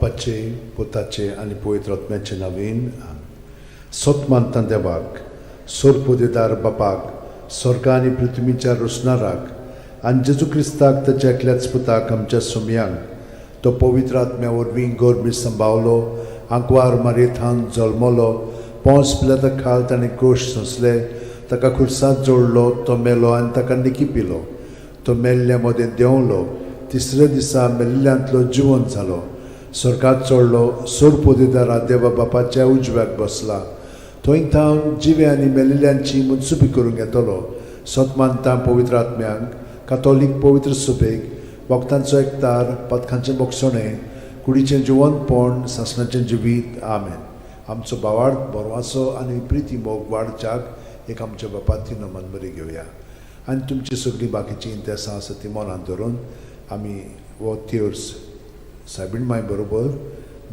बापाचे, पुताचे आनी पवित्र आत्म्याचे नांवान. सत मानता देवाक, सोरपोदेदार बापाक, स्वर्गा आनी पृथ्वीच्या रोसणाराक, आनी जेजू क्रिस्ताक, ताच्या एकल्याच पुताक, आमच्या सोमयांक, तो पवित्र आत्म्या वरवीं गर्भी संभावलो, आंकवार मारयेथावन जल्मलो, पोंस पिलाता खाल ताणें कोश सोंसले, ताका खुर्सात जोडलो, तो मेलो आनी ताका निकी पिलो, तो मेल्ल्या मदें देंवलो, तिसऱ्या दिसा मेल्ल्यांतलो जिवंत जालो, स्वर्गात चडलो, सोरपोदेदारा देवा बापाच्या उजव्याक बसला, थंय थावन जिवे आनी मेल्ल्यांची मनसुबी करूंक येतलो. सत मानता पवित्र आत्म्यांक, कातोलीक पवित्र सभेक, भक्तांचो एकतार, पथकांचें बक्षणें, कुडीचें जिवंतपण, सासणाचें जिवीत. आमेन. आमचो भावार्थ, बरवासो आनी प्रिती मोग वाडच्याक एक आमच्या बापाती नमन बरी घेवया आनी तुमची सगळीं बाकीचीं इंतेसां आसा ती मनांत धरून आमी हो तेर्स सायबीण माय बरोबर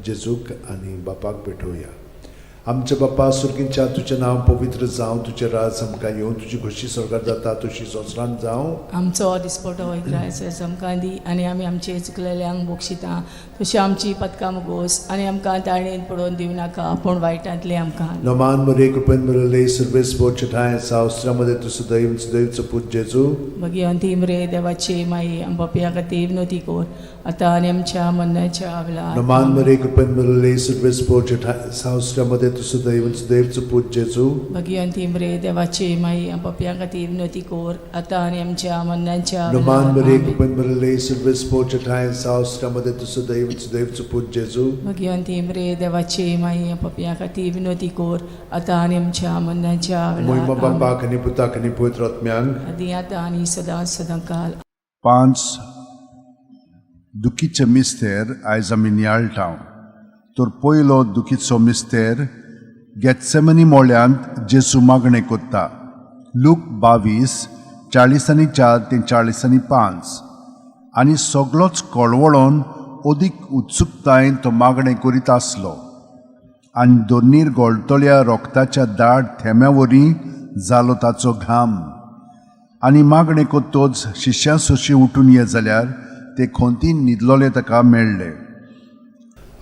जेजूक आनी बापाक भेटोवया. आमच्या बापा सुर्गींच्या, तुजें नांव पवित्र जावं, तुजें राज आमकां येवं, तुजी खोशी स्वर्गार जाता तशी संवसारांत जावं. आमचो दिसपटो इग्रायस आमकां दी आनी आमी आमचे चुकलेल्यांक बक्षिता तशी आमची पदकां मुगोस आनी आमकां ताळेन पडोवन दिवं नाका, पूण वायटांतलें आमकां. नमान मरे, कृपेन भरले, सर्वेस्पर तुजेठांय आसा, स्त्रियां तूं सुदैव, सुदैवचो पूत जेजू. भगिवंती मरे देवाची माई, आमच्या खातीर विनवती कर, आतां आनी आमच्या मरणाच्या वेळार. नमान मरे, कृपेन भरले, सर्वेस्पर तुजेठांय आसा, स्त्रियां तूं सुदैव, सुदैवचो पूत जेजू. भगिवंती मरे देवाची माई, आमच्या खातीर विनवती कर, आतां आनी आमच्या मरणाच्या नमान वेळार. मरे, आमेन. कृपेन भरले, सर्वेस्पर तुजेठांय आसा, स्त्रियां तूं सुदैव, सुदैवचो पूत जेजू. भगिवंती मरे देवाची माई, आमच्या खातीर विनवती कर, आतां आनी आमच्या मरणाच्या महिमा वेळार. आमेन. बापाक आनी पुताक आनी पवित्र आत्म्यांक. आदी आतां आनी सदां सदां काल. पांच दुखीचे मिस्तेर आयज आमी नियाळटा. तर पयलो दुखीचो मिस्तेर, गेत्सेमनी मोळ्यांत जेजू मागणें कोत्ता. लूक 22:44 ते 45. आनी सगळोच कळवळोन अदीक उत्सुकतायेन तो मागणें करीत आसलो आनी दोनीर गोळटल्या रोगताच्या दाट थेंब्या वरी जालो ताचो घाम. आनी मागणें कोत्तोच शिश्यां सोशी उठून ये जाल्यार ते खोंतीन न्हिदलोले ताका मेळ्ळे.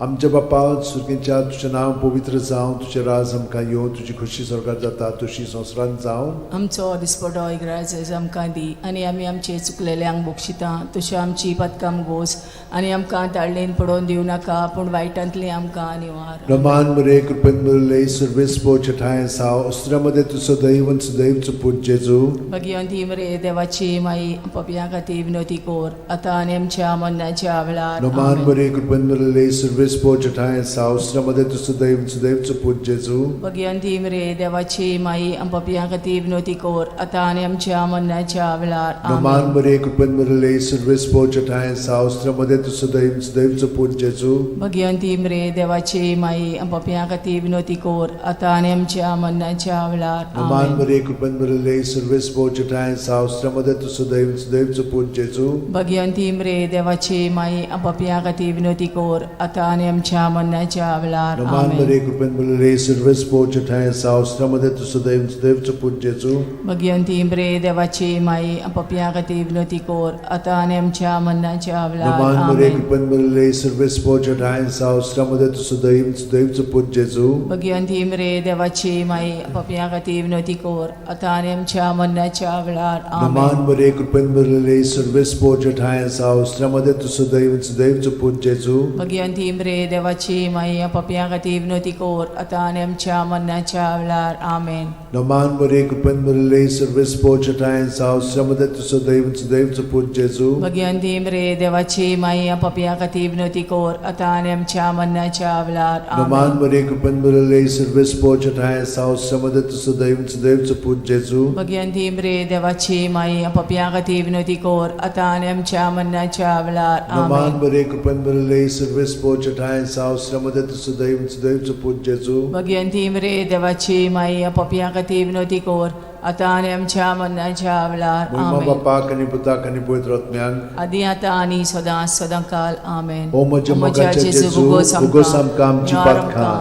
आमच्या बापा सुर्गींच्या, तुजें नांव पवित्र जावं, तुजें राज आमकां येवं, तुजी खोशी स्वर्गार जाता तशी संवसारांत जावं. आमचो दिसपटो इग्राज आमकां दी आनी आमी आमचे चुकलेल्यांक बक्षिता तशी आमची पदकां गोस आनी आमकां ताळणेन पडोवन दिवं नाका, पूण वायटांतली आमकां निवार. नमान मरे, कृपेन भरले, सर्वेस्पर तुजेठांय आसा, स्त्रियां तूं सदैव, सुदैवचो पूत जेजू. भगिवंती मरे देवाची माई, पपया खातीर विनवती कर, आतां आनी आमच्या मरणाच्या वेळार. नमान आमेन. मरे, कृपेन भरले, सर्वेस्पर तुजेठांय आसा, स्त्रियां तूं सदैव, सुदैवचो पूत जेजू. भगिवंती मरे देवाची माई, पपया खातीर विनवती कर, आतां आनी आमच्या मरणाच्या वेळार. नमान आमेन. मरे, कृपेन भरले, सर्वेस्पर तुजेठांय आसा, स्त्रियां तूं सदैव, सुदैवचो पूत जेजू. भगिवंती मरे देवाची माई, पपया खातीर विनवती कर, आतां आनी आमच्या मरणाच्या वेळार. नमान आमेन. मरे, कृपेन भरले, सर्वेस्पर तुजेठांय आसा, स्त्रियां तूं सदैव, सुदैवचो पूत जेजू. भगिवंती मरे देवाची माई, पपया खातीर विनवती कर, आतां आनी आमच्या मरणाच्या वेळार. नमान आमेन. मरे, कृपेन भरले, सर्वेस्पर तुजेठांय आसा, स्त्रियां तूं सदैव, सुदैवचो पूत जेजू. भगिवंती मरे देवाची माई, पपया खातीर विनवती कर, आतां आनी आमच्या मरणाच्या वेळार. नमान मरे, आमेन. कृपेन भरले, सर्वेस्पर तुजेठांय आसा, स्त्रियां तूं सदैव, सुदैवचो पूत जेजू. भगिवंती मरे देवाची माई, पपया खातीर विनवती कर, आतां आनी आमच्या मरणाच्या वेळार. नमान आमेन. मरे, कृपेन भरले, सर्वेस्पर तुजेठांय आसा, स्त्रियां तूं सदैव, सुदैवचो पूत जेजू. भगिवंती मरे देवाची माई, पपया खातीर विनवती कर, आतां आनी आमच्या मरणाच्या वेळार. आमेन. नमान मरे, कृपेन भरले, सर्वेस्पर तुजेठांय आसा, स्त्रियां तूं सदैव, सुदैवचो पूत जेजू. भगिवंती मरे देवाची माई, पपया खातीर विनवती कर, आतां आनी आमच्या मरणाच्या वेळार. नमान आमेन. मरे, कृपेन भरले, सर्वेस्पर तुजेठांय आसा, स्त्रियां तूं सदैव, सुदैवचो पूत जेजू. भगिवंती मरे देवाची माई, पपया खातीर विनवती कर, आतां आनी आमच्या मरणाच्या वेळार. नमान आमेन. मरे, कृपेन भरले, सर्वेस्पर तुजेठांय आसा, स्त्रियां तूं सदैव, सुदैवचो पूत जेजू. भगिवंती मरे देवाची माई, पपया खातीर विनवती कर, आतां आनी आमच्या मरणाच्या वेळार. महिमा आमेन. बापाक आनी पुताक आनी पवित्र आत्म्याक. आदी आतां आनी सदां सदां काल. आमेन. ओ म्हज्या मोगाच्या जेजू, उगोस आमकां आमची पातकां,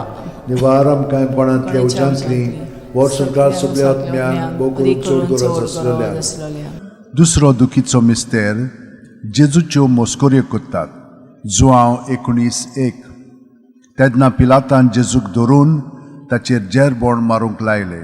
निवार आमकां कोणांतल्या उज्यांतली, वर्सभर सगल्या आत्म्यांक, भोव करून चड गरज आसलेल्या. दुसरो दुखीचो मिस्तेर, जेजूच्यो मस्कऱ्यो करतात. जुआंव 19:1. तेन्ना पिलातान जेजूक धरून ताचेर जेरबोण मारूंक लायले.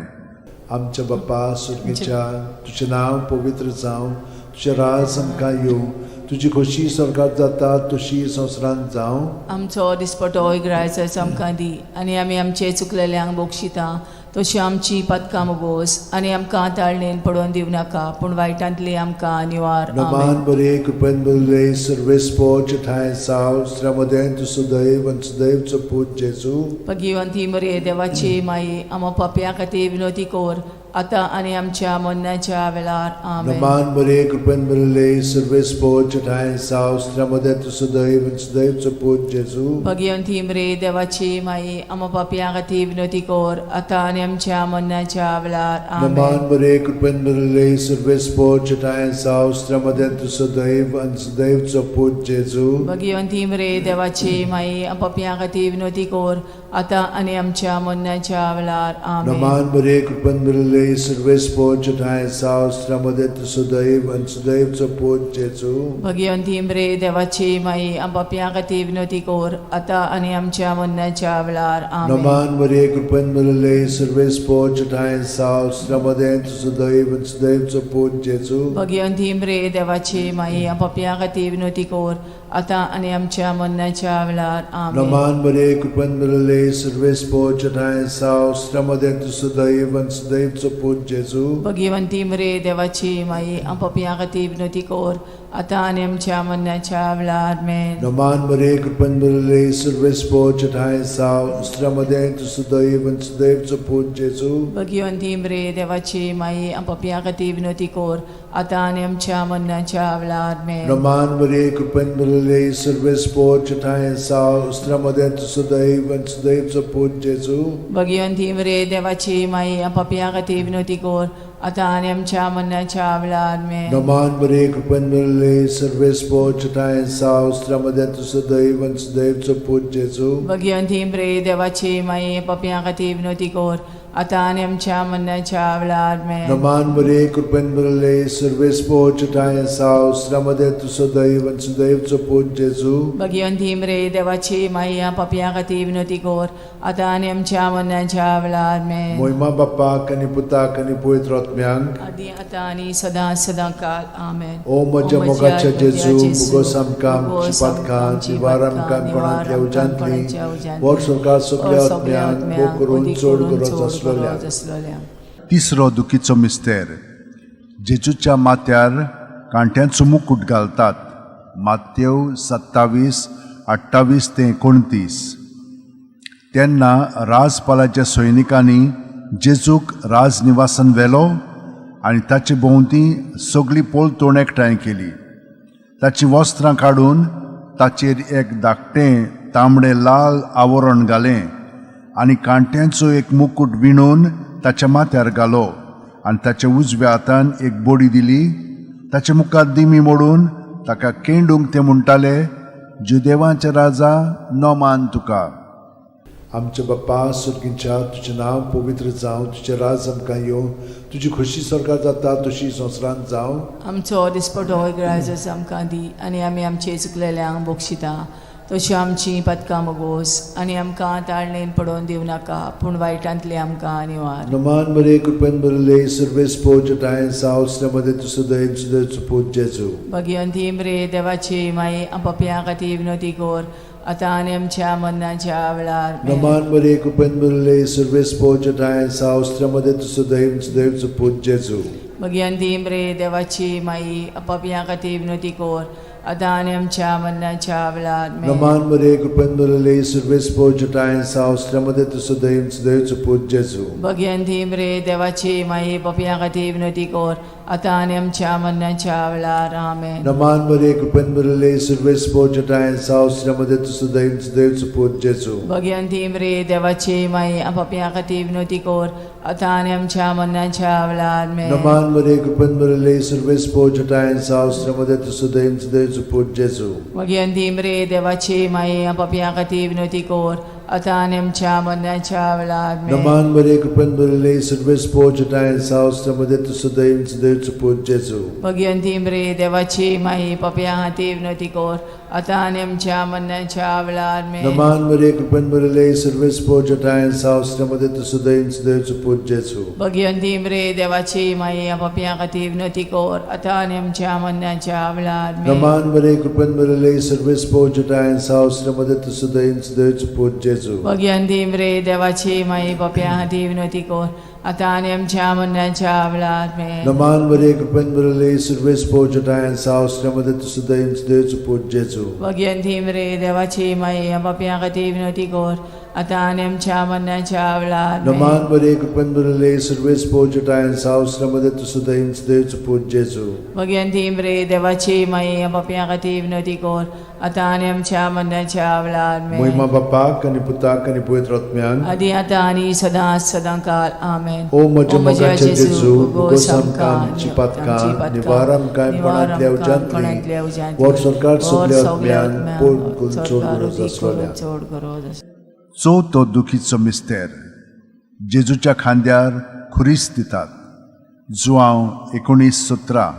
आमच्या बाप्पा सुर्गीच्या, तुजें नांव पवित्र जावं, तुजें राज आमकां येवं, तुजी खोशी स्वर्गात जाता तशी संवसारांत जावं. आमचो दिसपटो इग्रायच आमकां दी आनी आमी आमचे चुकलेल्यांक बक्षिता तशी आमची पातकां मोगोस आनी आमकां ताळणेन पडोवन दिवं नाका पूण वायटांतली आमकां निवार. नमान आमेन. बरे कृपेन बरले सर्वेस्पोच ठांय साव श्रमदें तूं सुदैव आनी सुदैवचो पूत जेजू. भगिवंती मरे देवाची माई, आमा पापया खातीर विनोती कर आतां आनी आमच्या मरणाच्या वेळार. आमेन. नमान बरे कृपेन बरले सर्वेस्पोच ठांय साव श्रमदें तूं सुदैव आनी सुदैवचो पूत जेजू. भगिवंती मरे देवाची माई, आमा पापया खातीर विनोती कर आतां आनी आमच्या मरणाच्या वेळार. आमेन. नमान बरे कृपेन बरले सर्वेस्पोच ठांय साव श्रमदें तूं सुदैव आनी सुदैवचो पूत जेजू. भगिवंती मरे देवाची माई, पापया खातीर विनोती कर आतां आनी आमच्या मरणाच्या वेळार. आमेन. नमान बरे कृपेन बरले सर्वेस्पोच ठांय साव श्रमदें तूं सुदैव आनी सुदैवचो पूत जेजू. भगिवंती मरे देवाची माई, पापया खातीर विनोती कर आतां आनी आमच्या मरणाच्या वेळार. आमेन. नमान मरिये कृपेन भरिल्ले सर्वेस्पोच ठांय साव श्रमदें तुझं सुदैव आनी सुदैवचो पूत जेजू. भगिवंती मरे देवाची माई, पापया खातीर विनोती कर आतां आनी आमच्या मरणाच्या वेळार. आमेन. नमान मरिये कृपेन भरिल्ले सर्वेस्पोच ठांय साव श्रमदें तुझं सुदैव आनी सुदैवचो पूत जेजू. भगिवंती मरे देवाची माई, पापया खातीर विनोती कर आतां आनी आमच्या मरणाच्या वेळार. आमेन. नमान मरिये कृपेन भरिल्ले सर्वेस्पोच ठांय साव श्रमदें तुझं सुदैव आनी सुदैवचो पूत जेजू. भगिवंती मरे देवाची माई, पापया खातीर विनोती कर आतां आनी आमच्या मरणाच्या वेळार. आमेन. नमान मरिये कृपेन भरिल्ले सर्वेस्पोच ठांय साव श्रमदें तुझं सुदैव आनी सुदैवचो पूत जेजू. भगिवंती मरे देवाची माई, पापया खातीर विनोती कर आतां आनी आमच्या मरणाच्या वेळार. आमेन. नमान मरिये कृपेन भरिल्ले सर्वेस्पोच ठांय साव श्रमदें तुझं सुदैव आनी सुदैवचो पूत जेजू. भगिवंती मरे देवाची माई, पापया खातीर विनोती कर आतां आनी आमच्या मरणाच्या वेळार. आमेन. नमान मरिये कृपेन भरिल्ले सर्वेस्पोच ठांय साव श्रमदें तुझं सुदैव आनी सुदैवचो पूत जेजू. भगिवंती मरे देवाची माई, पापया खातीर विनोती कर आतां आनी आमच्या मरणाच्या वेळार. आमेन. मोहिमा बाप्पाक आनी पुताक आनी पवित्र आत्म्यांक, आदी आतां आनी सदां सदां काल. आमेन. ओ म्हज्या मोगाच्या जेजू, मुगोस आमकां आमची पातकां निवार आमकां कोणांतल्या उज्यांतली, वर सरकार सगल्या आत्म्यांक भोग करून चड गरज आसलेल्या. आसलोल्या. तिसरो दुखीचो मिस्तेर. जेजूच्या माथ्यार कांट्यांचो मुकूट घालतात. मातेव 27:28 ते 29. तेन्ना राजपालाच्या सैनिकांनी जेजूक राजनिवासान व्हेलो आनी ताचे भोंवती सगळी पलतोण एकठांय केली. ताचीं वस्त्रां काडून ताचेर एक धाकटें तांबडें लाल आवरण घालें आनी कांट्यांचो एक मुकूट विणून ताच्या माथ्यार घालो आनी ताच्या उजव्या हातान एक बडी दिली. ताचे मुखार दिमी मोडून ताका केंडूंक ते म्हणटाले, जुदेवांचे राजा, नमान तुका. आमच्या बाप्पा सुर्गींच्या, तुजें नांव पवित्र जावं, तुजें राज आमकां येवं, तुजी खोशी स्वर्गात जाता तशी संवसारांत जावं. आमचो दिसपटो इग्रायज आमकां दी आनी आमी आमचे चुकलेल्यांक बक्षिता तशी आमची पातकां मोगोस आनी आमकां ताळणेन पडोवन दिवं नाका पूण वायटांतली आमकां निवार. नमान मरिये कृपेन भरिल्ले सर्वेस्पोच ठांय साव श्रमदें तुझं सुदैव सुदैवचो पूत जेजू. भगिवंती मरे देवाची माई, पापया खातीर विनोती कर आतां आनी आमच्या मरणाच्या वेळार. आमेन. नमान मरिये कृपेन भरिल्ले सर्वेस्पोच ठांय साव श्रमदें तुझं सुदैव सुदैवचो पूत जेजू. भगिवंती मरे देवाची माई, पापया खातीर विनोती कर आतां आनी आमच्या मरणाच्या वेळार. आमेन. नमान मरिये कृपेन भरिल्ले सर्वेस्पोच ठांय साव श्रमदें तुझं सुदैव सुदैवचो पूत जेजू. भगिवंती मरे देवाची माई, पापया खातीर विनोती कर आतां आनी आमच्या मरणाच्या वेळार. आमेन. नमान मरिये कृपेन भरिल्ले सर्वेस्पोच ठांय साव श्रमदें तुझं सुदैव सुदैवचो पूत जेजू. भगिवंती मरे देवाची माई, पापया खातीर विनोती कर आतां आनी आमच्या मरणाच्या वेळार. आमेन. नमान मरिये कृपेन भरिल्ले सर्वेस्पोच ठांय साव श्रमदें तुझं सुदैव सुदैवचो पूत जेजू. भगिवंती मरे देवाची माई, पापया खातीर विनोती कर आतां आनी आमच्या मरणाच्या वेळार. आमेन. नमान मरिये कृपेन भरिल्ले सर्वेस्पोच ठांय साव श्रमदें तुझं सुदैव सुदैवचो पूत जेजू. भगिवंती मरे देवाची माई, पापया खातीर विनोती कर आतां आनी आमच्या मरणाच्या वेळार आमेन. नमान मरिये, कृपेन भरिल्ले, सर्वेस्पोर जटायन सावसऱ्यामध्ये तूं सदैव सदैवचो पूत जेजू. भगिवंती मरे देवाची माई, पापयां खातीर विनवती कर आतां आनी आमच्या मरणाच्या वेळार आमेन. नमान मरिये, कृपेन भरिल्ले, सर्वेस्पोर जटायन सावसऱ्यामध्ये तूं सदैव सदैवचो पूत जेजू. भगिवंती मरे देवाची माई, पापयां खातीर विनवती कर आतां आनी आमच्या मरणाच्या वेळार आमेन. नमान मरिये, कृपेन भरिल्ले, सर्वेस्पोर जटायन सावसऱ्यामध्ये तूं सदैव सदैवचो पूत जेजू. भगिवंती मरे देवाची माई, पापयां खातीर विनवती कर आतां आनी आमच्या मरणाच्या वेळार आमेन. नमान मरिये, कृपेन भरिल्ले, सर्वेस्पोर जटायन सावसऱ्यामध्ये तूं सदैव सदैवचो पूत जेजू. भगिवंती मरे देवाची माई, पापयां खातीर विनवती कर आतां आनी आमच्या मरणाच्या वेळार आमेन. महिमा बापाक आनी पुताक आनी पवित्र आत्म्याक. आदी आतां आनी सदां सदां काल आमेन. ओ म्हज्या मोगाचे जेजू, भोगोस आमकां आमची पातकां, निवार आमकां कोणांतल्या उज्यांतली, वर सरकार सगल्या आत्म्यान पोड करून चड गरज आसलोल्या. चड गरज आसलोल्या. चवथो दुखीचो मिस्तेर, जेजूच्या खांद्यार खुरीस दितात, जुआंव 19:17.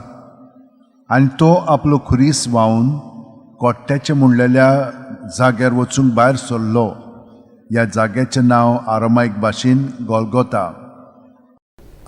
आनी तो आपलो खुरीस व्हांवन कोट्ट्याचें म्हणलेल्या जाग्यार वचूंक भायर सरलो. ह्या जाग्याचें नांव आरामायक भाशेन गोलगोता.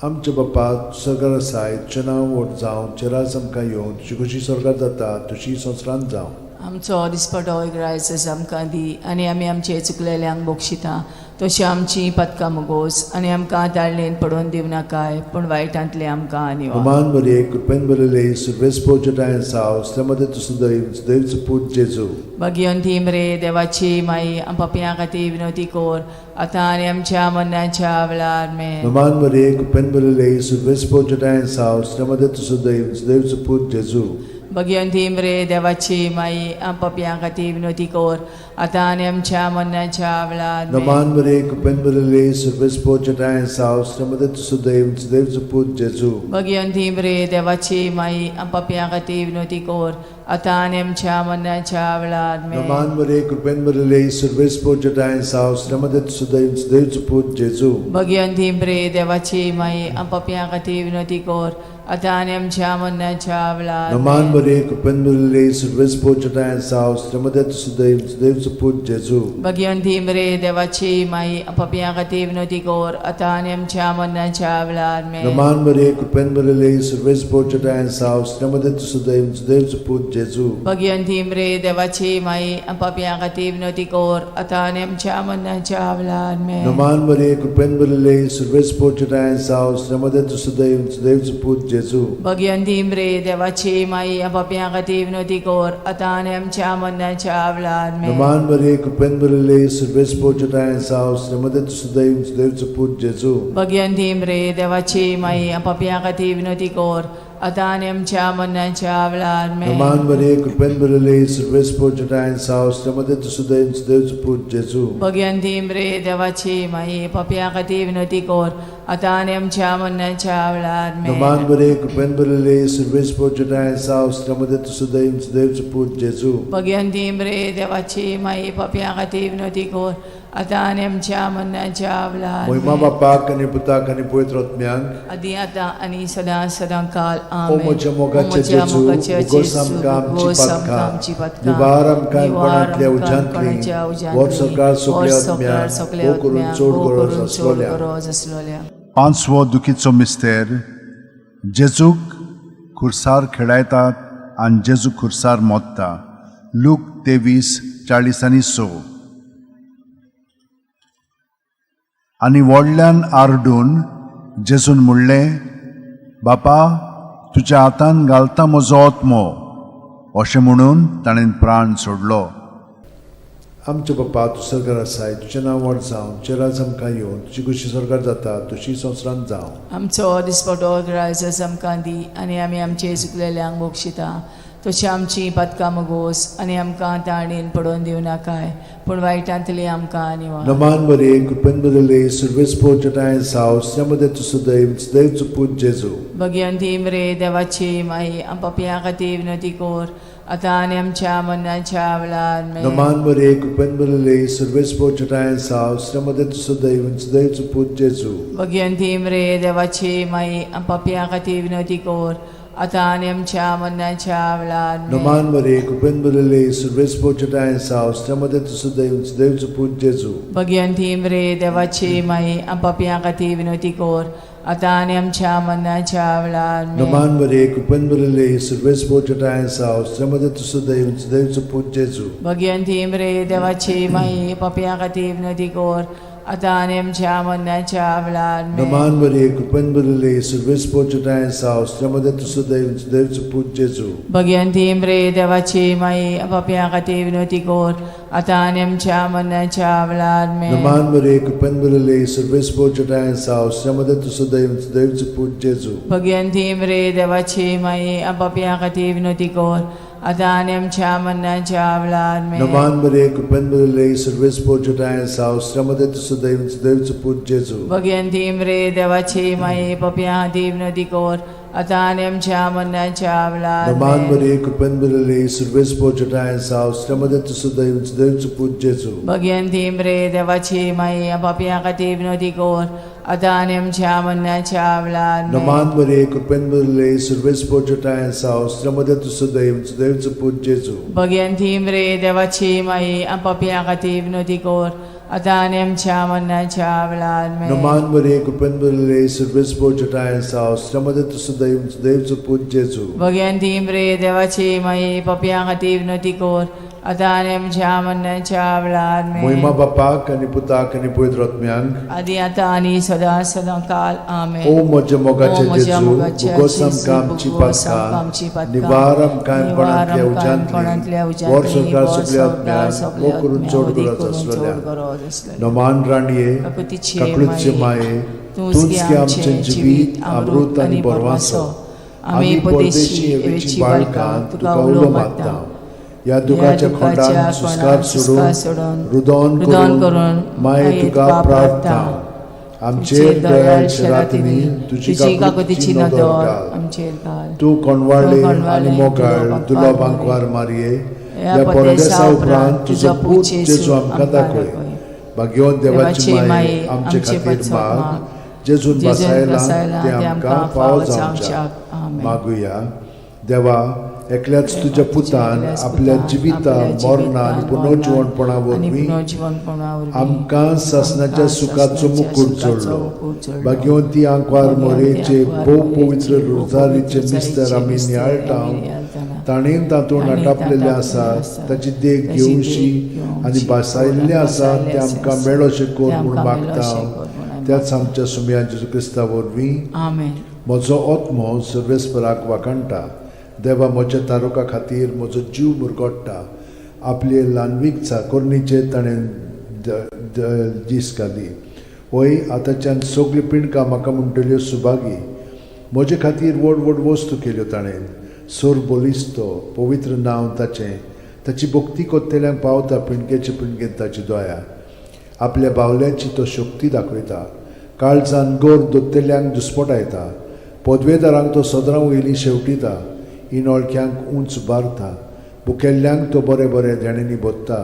आमच्या बापा सरकार आसाय, तुजें नांव व्हड जावं, तुजें राज आमकां येवं, तुजी खुशी स्वर्गात जाता तशी संवसारांत जावं. आमचो दिसपटो ग्रायस आमकां दी आनी आमी आमचे चुकलेल्यांक बक्षिता तशी आमची पदकां मुगोस आनी आमकां ताळणेन पडोवन दिवं नाकाय, पूण वायटांतले आमकां निवार. नमान मरिये, कृपेन भरिल्ले, सर्वेस्पोर जटायन साव, मध्ये तूं सदैव सदैवचो पूत जेजू. भगिवंती मरे देवाची माई, पापयां खातीर विनवती कर आतां आनी आमच्या मरणाच्या वेळार आमेन. नमान मरिये, कृपेन भरिल्ले, सर्वेस्पोर जटायन साव, मध्ये तूं सदैव सदैवचो पूत जेजू. भगिवंती मरे देवाची माई, पापयां खातीर विनवती कर आतां आनी आमच्या मरणाच्या वेळार आमेन. नमान मरिये, कृपेन भरिल्ले, सर्वेस्पोर जटायन साव, मध्ये तूं सदैव सदैवचो पूत जेजू. भगिवंती मरे देवाची माई, पापयां खातीर विनवती कर आतां आनी आमच्या मरणाच्या वेळार आमेन. नमान मरिये, कृपेन भरिल्ले, सर्वेस्पोर जटायन साव, मध्ये तूं सदैव सदैवचो पूत जेजू. भगिवंती मरे देवाची माई, पापयां खातीर विनवती कर आतां आनी आमच्या मरणाच्या वेळार नमान आमेन. मरिये, कृपेन भरिल्ले, सर्वेस्पोर जटायन साव, मध्ये तूं सदैव सदैवचो पूत जेजू. भगिवंती मरे देवाची माई, पापयां खातीर विनवती कर आतां आनी आमच्या मरणाच्या वेळार आमेन. नमान मरिये, कृपेन भरिल्ले, सर्वेस्पोर जटायन साव, मध्ये तूं सदैव सदैवचो पूत जेजू. भगिवंती मरे देवाची माई, पापयां खातीर विनवती कर आतां आनी आमच्या मरणाच्या वेळार आमेन. नमान मरिये, कृपेन भरिल्ले, सर्वेस्पोर जटायन साव, मध्ये तूं सदैव सदैवचो पूत जेजू. भगिवंती मरे देवाची माई, पापयां खातीर विनवती कर आतां आनी आमच्या मरणाच्या वेळार आमेन. नमान मरिये, कृपेन भरिल्ले, सर्वेस्पोर जटायन साव, मध्ये तूं सदैव सदैवचो पूत जेजू. भगिवंती मरे देवाची माई, पापयां खातीर विनवती कर आतां आनी आमच्या मरणाच्या वेळार आमेन. नमान मरिये, कृपेन भरिल्ले, सर्वेस्पोर जटायन साव, मध्ये तूं सदैव सदैवचो पूत जेजू. भगिवंती मरे देवाची माई, पापयां खातीर विनवती कर आतां आनी आमच्या मरणाच्या वेळार आमेन. नमान मरिये, कृपेन भरिल्ले, सर्वेस्पोर जटायन साव, मध्ये तूं सदैव सदैवचो पूत जेजू. भगिवंती मरे देवाची माई, पापयां खातीर विनवती कर आतां आनी आमच्या मरणाच्या वेळार महिमा आमेन. बापाक आनी पुताक आनी पवित्र आत्म्याक. आदी आतां आनी सदां सदां काल ओ आमेन. म्हज्या मोगाचे ओ म्हज्या जेजू, मोगाचे भोगोस जेजू, आमकां आमची भोगोस आमकां पातकां, आमची पातकां, निवार आमकां निवार कोणांतल्या आमकां उज्यांतली, कोणाच्या उज्यांतली, वर सरकार सगल्या वर सरकार आत्म्याक, सगल्या भोव करून आत्म्याक, चड भोव गरज करून चड आसलोल्या. गरज आसलोल्या. पांचवो दुखीचो मिस्तेर, जेजूक खुर्सार खेळायतात आनी जेजू खुर्सार मोत्ता, लूक 23:46. आनी व्हडल्यान आरडून जेजून म्हणलें, बापा, तुज्या हातान घालता म्हजो आत्मो. अशें म्हणून ताणें प्राण सोडलो. आमच्या बापा, तूं सरकार आसाय, तुजें नांव व्हड जावं, तुजें राज आमकां येवं, तुजी खुशी सरकार जाता तशी संवसारांत जावं. आमचो दिसपटो ग्रायस आमकां दी आनी आमी आमचे चुकलेल्यांक बक्षिता तशी आमची पातकां मुगोस आनी आमकां ताणेन पडोवन दिवं नाकाय, पूण वायटांतली आमकां निवार. नमान मरिये, कृपेन भरिल्ले, सर्वेस्पोर जटायन साव, मध्ये तूं सदैव सदैवचो पूत जेजू. भगिवंती मरे देवाची माई, पापयां खातीर विनवती कर आतां आनी आमच्या मरणाच्या वेळार आमेन. नमान मरिये, कृपेन भरिल्ले, सर्वेस्पोर जटायन साव, मध्ये तूं सदैव सदैवचो पूत जेजू. भगिवंती मरे देवाची माई, पापयां खातीर विनवती कर आतां आनी आमच्या मरणाच्या वेळार आमेन. नमान मरे कृपेन भरिल्ले सुर्वेस पोचटाय सावस्त्या मध्ये तूं सुदैव सुदैवचो पूत जेजू. भगवंती मरे देवाची माई पापयां खातीर विनवती कर आतां आनी आमच्या मरणाच्या वेळार आमेन. नमान मरे कृपेन भरिल्ले सुर्वेस पोचटाय सावस्त्या मध्ये तूं सुदैव सुदैवचो पूत जेजू. भगवंती मरे देवाची माई पापयां खातीर विनवती कर आतां आनी आमच्या मरणाच्या वेळार आमेन. नमान मरे कृपेन भरिल्ले सुर्वेस पोचटाय सावस्त्या मध्ये तूं सुदैव सुदैवचो पूत जेजू. भगवंती मरे देवाची माई पापयां खातीर विनवती कर आतां आनी आमच्या मरणाच्या वेळार आमेन. नमान मरे कृपेन भरिल्ले सुर्वेस पोचटाय सावस्त्या मध्ये तूं सुदैव सुदैवचो पूत जेजू. भगवंती मरे देवाची माई पापयां खातीर विनवती कर आतां आनी आमच्या मरणाच्या वेळार आमेन. नमान मरे कृपेन भरिल्ले सुर्वेस पोचटाय सावस्त्या मध्ये तूं सुदैव सुदैवचो पूत जेजू. भगवंती मरे देवाची माई पापयां खातीर विनवती कर आतां आनी आमच्या मरणाच्या वेळार नमान आमेन. मरे कृपेन भरिल्ले सुर्वेस पोचटाय सावस्त्या मध्ये तूं सुदैव सुदैवचो पूत जेजू. भगवंती मरे देवाची माई पापयां खातीर विनवती कर आतां आनी आमच्या मरणाच्या वेळार आमेन. नमान मरे कृपेन भरिल्ले सुर्वेस पोचटाय सावस्त्या मध्ये तूं सुदैव सुदैवचो पूत जेजू. भगवंती मरे देवाची माई पापयां खातीर विनवती कर आतां आनी आमच्या मरणाच्या वेळार आमेन. नमान मरे कृपेन भरिल्ले सुर्वेस पोचटाय सावस्त्या मध्ये तूं सुदैव सुदैवचो पूत जेजू. भगवंती मरे देवाची माई पापयां खातीर विनवती कर आतां आनी आमच्या मरणाच्या वेळार आमेन. मोहिमा बापाक आनी पुताक आनी पवित्र आत्म्यांक आदी आतां आनी सदां सदां काल आमेन. ओ म्हज्या मोगाचे ओ म्हज्या जेजू मोगाचे भुगोस जेजू, आमकां आमची भुगोस आमकां आमची पातकां पातकां, निवार आमकां कोणांतल्या कोणांतल्या उज्यांतली उज्यांतली, वर सरकार वर सगल्या सरकार आत्म्यांक सगल्या वो करून आत्म्यांक, चड वदी गरज करून चड आसलेल्या गरज आसलेल्या. नमान राणये काकुतीचे काकळूतचे माये तूंच तूंच गे आमचें जिवीत अमृत आनी बरवासो. आमी परदेशी हेवेची बाळकां तुका उलो मारता ह्या दुखाच्या खोंडान सुस्कार सोडून रुदोन करून माये तुका प्रार्थना आमचेर दयाळ शरातींनी तुजी काकुतीची नदर घाल. आमचेर घाल. तूं कोणवाळे तूं कोणवाळे आनी मोगाळ दुलो दुलो बांकवार बांकवार मारये ह्या ह्या परदेसा परदेसा उपरांत तुजो पूत जेजू आमकां दाखय. भाग्यवंत देवाची माये आमचे खातीर माग जेजून जेजून बसायला बसायला ते आमकां फावो जावच्याक. आमेन. मागुया. देवा एकल्याच तुज्या पुतान एकल्याच आपल्या पुतान जिविता आपल्या मरणा आनी जिवितान, पुनर्जिवणपणा आनी वरवीं पुनर्जिवणपणा वरवीं आमकां सासणाच्या आमकां सुखाचो सासणाच्या मुकूट सुखाचो जोडलो. मुकूट जोडलो. भाग्यवंती आंकवार भाग्यवंती मोरेचे आंकवार भोव मोरेचे पवित्र भोव रोजारीचे पवित्र मिस्तर आमी रोजारीचे नियाळटा मिस्तर आमी नियाळटाना. ताणें तातूंत ताणें आटापलेलें तातूंत आसा आसा ताची देख ताची देख घेवशी घेवची आनी भासायल्लें आसा भासायल्लें तें आसा आमकां मेळोशें कर तें म्हूण आमकां मागता मेळोशें कर म्हूण आमी त्याच आमच्या सुमया जेजू क्रिस्ता वरवीं. आमेन. म्हजो आत्मो सर्वेस्पराक वाखाणटा. देवा म्हज्या तारुका खातीर म्हजो जीव मुरगोडटा. आपले ल्हानवीक चाकोरणीचेर ताणें दीस घाली. वय आतांच्यान सगळीं पिंडकां म्हाका म्हणटल्यो सुभागी. म्हजे खातीर व्हड व्हड वस्तू केल्यो ताणें. सोर बलिस्तो पवित्र नांव ताचें. ताची भक्ती कोत्तेल्यांक पावता पिंडकेचे पिंडकेन ताची दया. आपल्या बावल्याची तो शक्ती दाखयता. काळजान गोर दोत्तेल्यांक दुस्पटायता. पदवेदारांक तो सदरां वयली शेवटिता. इनोळख्यांक उंच बारता. भुकेल्ल्यांक तो बरें बरें देण्यांनी भोत्ता.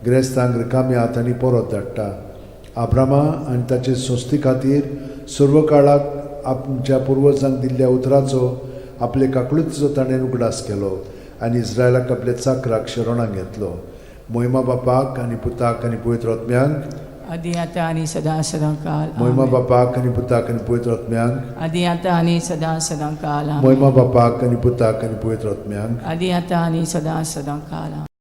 गिरेस्तांक रिकाम्या हातांनी परत धाडटा. आब्रामा आनी ताचे संस्थे खातीर सर्व काळाक आमच्या पुर्वजांक दिल्ल्या उतराचो आपले काकळुतीचो ताणें उगडास केलो आनी इस्रायलाक आपल्या चाकराक शरणाक घेतलो. मोहिमा बापाक आनी पुताक आनी पवित्र आत्म्यांक आदी आतां आनी सदां सदां काल मोहिमा आमेन. बापाक आनी पुताक आनी पवित्र आत्म्यांक आदी आतां आनी सदां सदां काल आमेन. मोहिमा बापाक आनी पुताक आनी पवित्र आत्म्यांक आदी आतां आनी सदां सदां काल आमेन.